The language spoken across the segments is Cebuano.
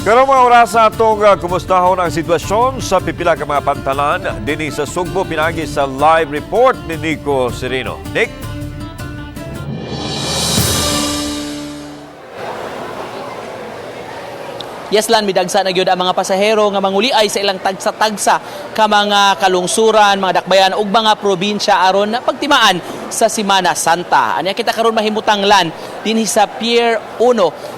Karong mga orasa, atong kumustahon ang sitwasyon sa pipila ka mga pantalan dinhi sa Sugbo pinaagi sa live report ni Nico Sereno. Nick? Yes lan, midagsa na gyud ang mga pasahero nga manguliay sa ilang tagsa-tagsa ka mga kalungsuran, mga dakbayan ug mga probinsya aron na pagtimaan sa Semana Santa. Anya kita karon mahimutang lan dinhi sa Pier 1,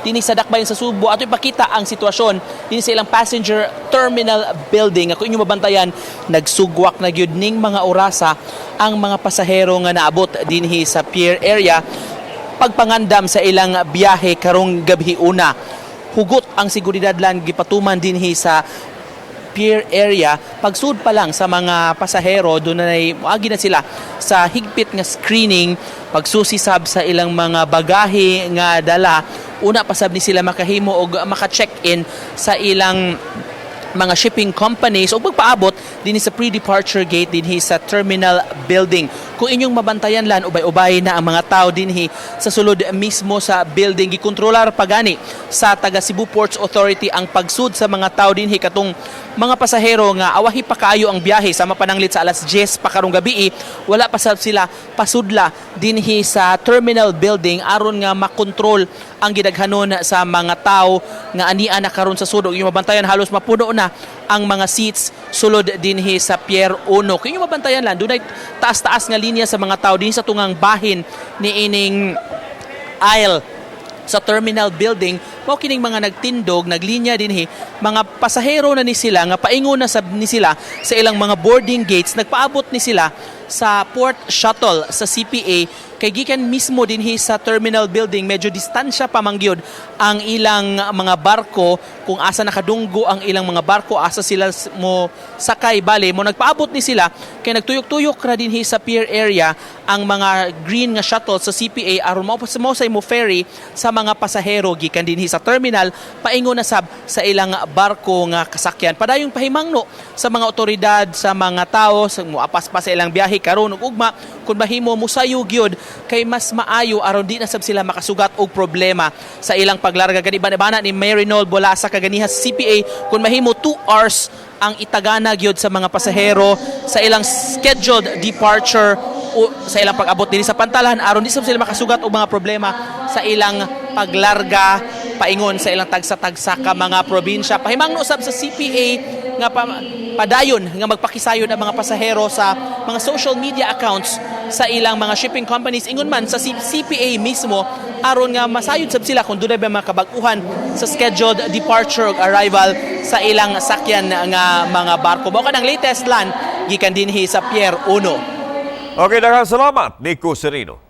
dinhi sa dakbayan sa Sugbo, ato ipakita ang sitwasyon dinhi sa ilang passenger terminal building. Ako inyo mabantayan, nagsugwak na gyud ning mga orasa ang mga pasahero nga naabot dinhi sa pier area pagpangandam sa ilang biyahe karong gabi una. Hugot ang seguridad lan gipatuman dinhi sa pier area. Pagsud pa lang sa mga pasahero, doon na moagi na sila sa higpit nga screening, pagsusisab sa ilang mga bagahe nga dala. Una pa sab ni sila makahimo og maka-check-in sa ilang mga shipping companies o pagpaabot dinhi sa pre-departure gate dinhi sa terminal building. Kung inyong mabantayan lan, ubay-ubay na ang mga tao dinhi sa sulod mismo sa building. Gikontrolar pagani sa taga Cebu Ports Authority ang pagsud sa mga tao dinhi, katong mga pasahero nga awahi pa kaayo ang biyahe, sama pananglit sa alas 10 pa karong gabi, wala pa sab sila pasudla dinhi sa terminal building aron nga makontrol ang gidaghanon sa mga tao nga ania na karon sa sulod. Inyong mabantayan, halos mapuno na ang mga seats sulod dinhi sa Pier 1. Kung inyong mabantayan lang, dunay taas-taas nga linya sa mga tao dinhi sa tungang bahin ni ining aisle sa terminal building. Mao kining mga nagtindog, naglinya dinhi, mga pasahero na ni sila nga paingon na sab ni sila sa ilang mga boarding gates. Nagpaabot ni sila sa port shuttle sa CPA kay gikan mismo dinhi sa terminal building medyo distansya pa man gyud ang ilang mga barko, kung asa nakadunggo ang ilang mga barko, asa sila mo sakay. Bale mo nagpaabot ni sila kay nagtuyok-tuyok ra dinhi sa pier area ang mga green nga shuttle sa CPA aron mao mo sa imo ferry sa mga pasahero gikan dinhi sa terminal paingon na sab sa ilang barko nga kasakyan. Padayong pahimangno sa mga otoridad sa mga tao sa moapas pa sa ilang biyahe karon ug ugma, kung mahimo musayo gyud kay mas maayo aron di na sab sila makasugat og problema sa ilang paglarga. Gani bana ni Marinol Bolasa kaganiha sa CPA, kung mahimo 2 hours ang itagana gyud sa mga pasahero sa ilang scheduled departure o sa ilang pag-abot dinhi sa pantalan aron di sab sila makasugat og mga problema sa ilang paglarga paingon sa ilang tagsa-tagsa ka mga probinsya. Pahimangno usab sa CPA nga padayon nga magpakisayon ang mga pasahero sa mga social media accounts sa ilang mga shipping companies, ingon man sa CPA mismo, aron nga masayod sab sila kung dunay ba mga kabag-uhan sa scheduled departure ug arrival sa ilang sakyan nga mga barko. Mao kanang latest lan gikan dinhi sa Pier 1. Okay, daghang salamat, Nico Sereno.